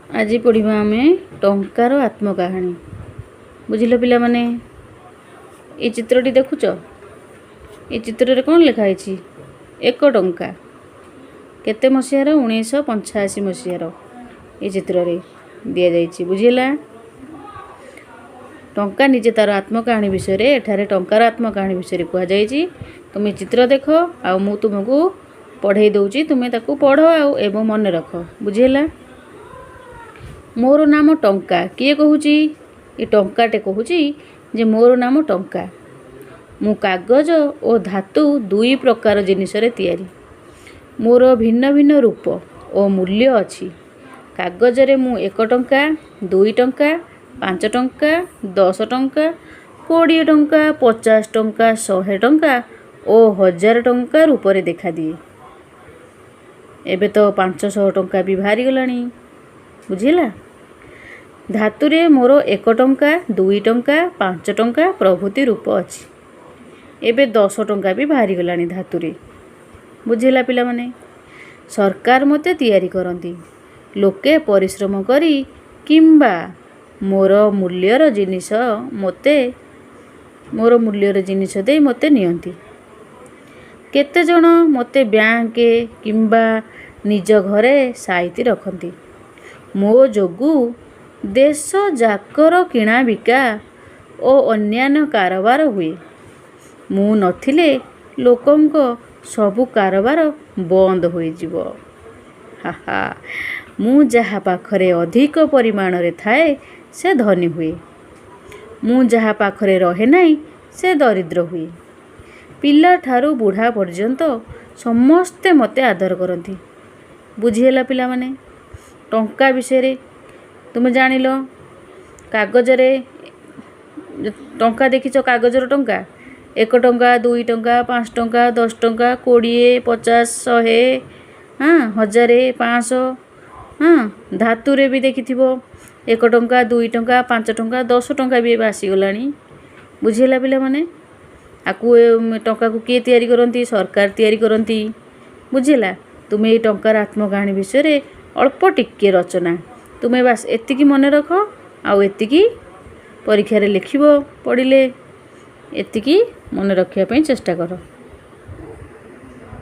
ଆଜି ପଢ଼ିବା ଆମେ ଟଙ୍କାର ଆତ୍ମକାହାଣୀ। ବୁଝିଲ ପିଲାମାନେ? ଏଇ ଚିତ୍ରଟି ଦେଖୁଛ? ଏ ଚିତ୍ରରେ କ'ଣ ଲେଖା ହେଇଛି? 1 ଟଙ୍କା। କେତେ ମସିହାର? 1985 ମସିହାର ଏ ଚିତ୍ରରେ ଦିଆଯାଇଛି। ବୁଝିହେଲା? ଟଙ୍କା ନିଜେ ତା'ର ଆତ୍ମକାହାଣୀ ବିଷୟରେ, ଏଠାରେ ଟଙ୍କାର ଆତ୍ମକାହାଣୀ ବିଷୟରେ କୁହାଯାଇଛି। ତୁମେ ଚିତ୍ର ଦେଖ ଆଉ ମୁଁ ତୁମକୁ ପଢ଼େଇ ଦେଉଛି, ତୁମେ ତାକୁ ପଢ଼ ଆଉ ଏବଂ ମନେ ରଖ। ବୁଝିହେଲା? ମୋର ନାମ ଟଙ୍କା। କିଏ କହୁଛି? ଏ ଟଙ୍କାଟେ କହୁଛି ଯେ ମୋର ନାମ ଟଙ୍କା। ମୁଁ କାଗଜ ଓ ଧାତୁ ଦୁଇ ପ୍ରକାର ଜିନିଷରେ ତିଆରି। ମୋର ଭିନ୍ନ ଭିନ୍ନ ରୂପ ଓ ମୂଲ୍ୟ ଅଛି। କାଗଜରେ ମୁଁ 1 ଟଙ୍କା, 2 ଟଙ୍କା, 5 ଟଙ୍କା, 10 ଟଙ୍କା, 20 ଟଙ୍କା, 50 ଟଙ୍କା, 100 ଟଙ୍କା ଓ 1000 ଟଙ୍କା ରୂପରେ ଦେଖାଦିଏ। ଏବେ ତ 500 ଟଙ୍କା ବି ବାହାରିଗଲାଣି। ବୁଝିଲା? ଧାତୁରେ ମୋର 1 ଟଙ୍କା, 2 ଟଙ୍କା, 5 ଟଙ୍କା ପ୍ରଭୃତି ରୂପ ଅଛି। ଏବେ 10 ଟଙ୍କା ବି ବାହାରିଗଲାଣି ଧାତୁରେ। ବୁଝିଲା ପିଲାମାନେ? ସରକାର ମୋତେ ତିଆରି କରନ୍ତି। ଲୋକେ ପରିଶ୍ରମ କରି କିମ୍ବା ମୋର ମୂଲ୍ୟର ଜିନିଷ ଦେଇ ମୋତେ ନିଅନ୍ତି। କେତେଜଣ ମୋତେ ବ୍ୟାଙ୍କ କିମ୍ବା ନିଜ ଘରେ ସାଇତି ରଖନ୍ତି। ମୋ ଯୋଗୁଁ ଦେଶଯାକର କିଣାବିକା ଓ ଅନ୍ୟାନ୍ୟ କାରବାର ହୁଏ। ମୁଁ ନଥିଲେ ଲୋକଙ୍କ ସବୁ କାରବାର ବନ୍ଦ ହୋଇଯିବ। ହା, ମୁଁ ଯାହା ପାଖରେ ଅଧିକ ପରିମାଣରେ ଥାଏ, ସେ ଧନୀ ହୁଏ। ମୁଁ ଯାହା ପାଖରେ ରହେ ନାହିଁ, ସେ ଦରିଦ୍ର ହୁଏ। ପିଲାଠାରୁ ବୁଢ଼ା ପର୍ଯ୍ୟନ୍ତ ସମସ୍ତେ ମୋତେ ଆଦର କରନ୍ତି। ବୁଝିହେଲା ପିଲାମାନେ? ଟଙ୍କା ବିଷୟରେ ତୁମେ ଜାଣିଲ। କାଗଜରେ ଟଙ୍କା ଦେଖିଛ? କାଗଜର ଟଙ୍କା 1 ଟଙ୍କା, 2 ଟଙ୍କା, 5 ଟଙ୍କା, 10 ଟଙ୍କା, 20, 50, 100, ହଁ, 1000, 500। ହଁ, ଧାତୁରେ ବି ଦେଖିଥିବ 1 ଟଙ୍କା, 2 ଟଙ୍କା, 5 ଟଙ୍କା, 10 ଟଙ୍କା ବି ଏବେ ଆସିଗଲାଣି। ବୁଝିହେଲା ପିଲାମାନେ? ଆକୁ ଟଙ୍କାକୁ କିଏ ତିଆରି କରନ୍ତି? ସରକାର ତିଆରି କରନ୍ତି। ବୁଝିଲା? ତୁମେ ଏଇ ଟଙ୍କାର ଆତ୍ମକାହାଣୀ ବିଷୟରେ ଅଳ୍ପ ଟିକିଏ ରଚନା, ତୁମେ ବାସ୍ ଏତିକି ମନେ ରଖ ଆଉ ଏତିକି ପରୀକ୍ଷାରେ ଲେଖିବ ପଡ଼ିଲେ। ଏତିକି ମନେ ରଖିବା ପାଇଁ ଚେଷ୍ଟା କର।